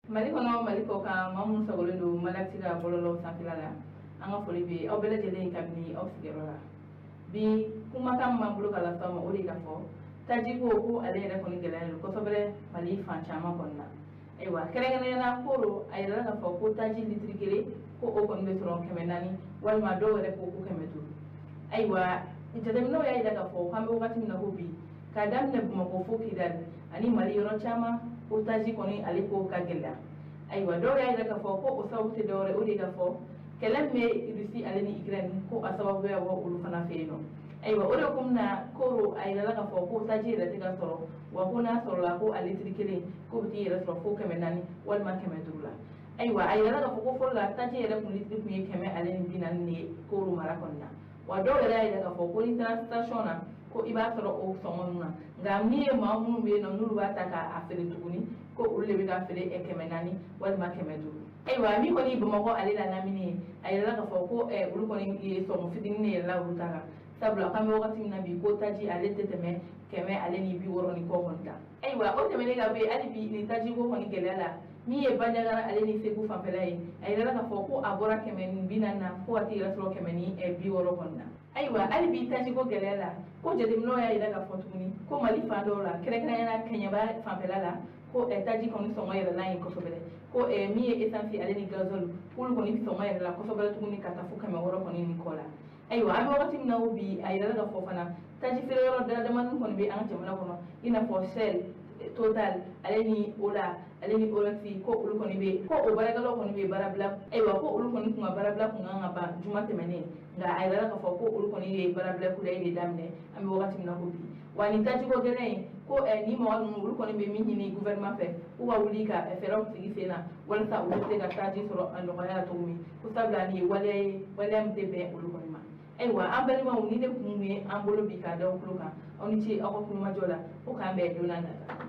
Mali kɔnɔ, Mali kɔ kan, maa minnu sagolen don Malakisi ka bɔlɔlɔ sanfɛla la, an ka foli bɛ aw bɛɛ lajɛlen kabini aw sigiyɔrɔ la. Bi kumakan min b'an bolo ka lase aw ma, o de ka fɔ taji ko ko ale yɛrɛ kɔni gɛlɛyalen don kosɛbɛ Mali fan caman kɔni na. Ayiwa, kɛrɛnkɛrɛnnenya la, koro a yirala k'a fɔ ko taji litiri 1, ko o kɔni bɛ sɔrɔ 400, walima dɔw yɛrɛ ko ko 500. Ayiwa, jateminɛw y'a jira k'a fɔ k'an bɛ wagati min na ko bi, k'a daminɛ Bamakɔ fo Kidali ani Mali yɔrɔ caman, ko taji kɔni ale ko ka gɛlɛya. Ayiwa, dɔw y'a jira k'a fɔ ko o sababu tɛ dɔwɛrɛ, o de ye k'a fɔ kɛlɛ min bɛ Rusi ale ni Ukraine, ko a sababu bɛ bɔ olu fana fɛ yen nɔ. Ayiwa, o de kun na koro a yirala k'a fɔ ko taji yɛrɛ tɛ ka sɔrɔ, wa ko n'a sɔrɔla, ko a litiri 1 ko bɛ t'i yɛrɛ sɔrɔ fo 400 walima 500 la. Ayiwa, a yirala k'a fɔ ko fɔlɔ la, taji yɛrɛ kun litiri kun ye 140 de ye koro mara kɔni na. Wa dɔw yɛrɛ y'a jira k'a fɔ ko n'i taara station na, ko i b'a sɔrɔ o sɔngɔ ninnu na, nka min ye maa minnu bɛ yen nɔ, n'olu b'a ta k'a feere tuguni, ko olu de bɛ ka feere 400 walima 500. Ayiwa, min kɔni ye Bamakɔ ale la lamini ye, a yirala k'a fɔ ko olu kɔni ye sɔngɔ fitinin de yɛlɛla olu ta kan, sabula k'an bɛ wagati min na bi, ko taji ale tɛ tɛmɛ 160 ni kɔ kɔni kan. Ayiwa, o tɛmɛnen ka bɔ yen, hali bi nin tajiko kɔni gɛlɛya la, min ye Bandiagara ale ni Segu fanfɛla ye, a yirala k'a fɔ ko a bɔra 140 na fo ka t'i yɛrɛ sɔrɔ 160 kɔni na. Ayiwa, hali bi tajiko gɛlɛya la, ko jateminɛw y'a jira k'a fɔ tuguni ko Mali fan dɔw la, kɛrɛnkɛrɛnnenya la Kɛɲɛba fanfɛla la, ko taji kɔni sɔngɔ yɛlɛla yen kosɛbɛ, ko min ye essence ale ni gasoil, k'olu kɔni sɔngɔ yɛlɛla kosɛbɛ tuguni ka taa fo 600 kɔni ni kɔ la. Ayiwa, an bɛ wagati min na o bi, a yirala k'a fɔ fana taji feere yɔrɔ damadamanin kɔni bɛ an ka jamana kɔnɔ, i n'a fɔ Shell, Total ale ni Ola ale ni Oryx, ko olu kɔni bɛ, ko o baarakɛlaw kɔni bɛ baarabila. Ayiwa, ko olu kɔni kun ka baarabila kun kan ka ban juma tɛmɛnen, nka a yirala k'a fɔ ko olu kɔni ye baarabila kudayi de daminɛ an bɛ wagati min na ko bi. Wa nin tajiko gɛlɛn in ko ni mɔgɔ ninnu, olu kɔni bɛ min ɲini gouvernement fɛ, k'u ka wuli ka fɛɛrɛw sigi sen na walasa olu bɛ se ka taji sɔrɔ a nɔgɔya la cogo min, ko sabula nin ye waleya ye, waleya min tɛ bɛn olu kɔni ma. Ayiwa, an balimaw, ni ne kun ye an bolo bi k'a da aw tulo kan, aw ni ce aw ka kulomajɔ la. Ko k'an bɛn don n'a nata.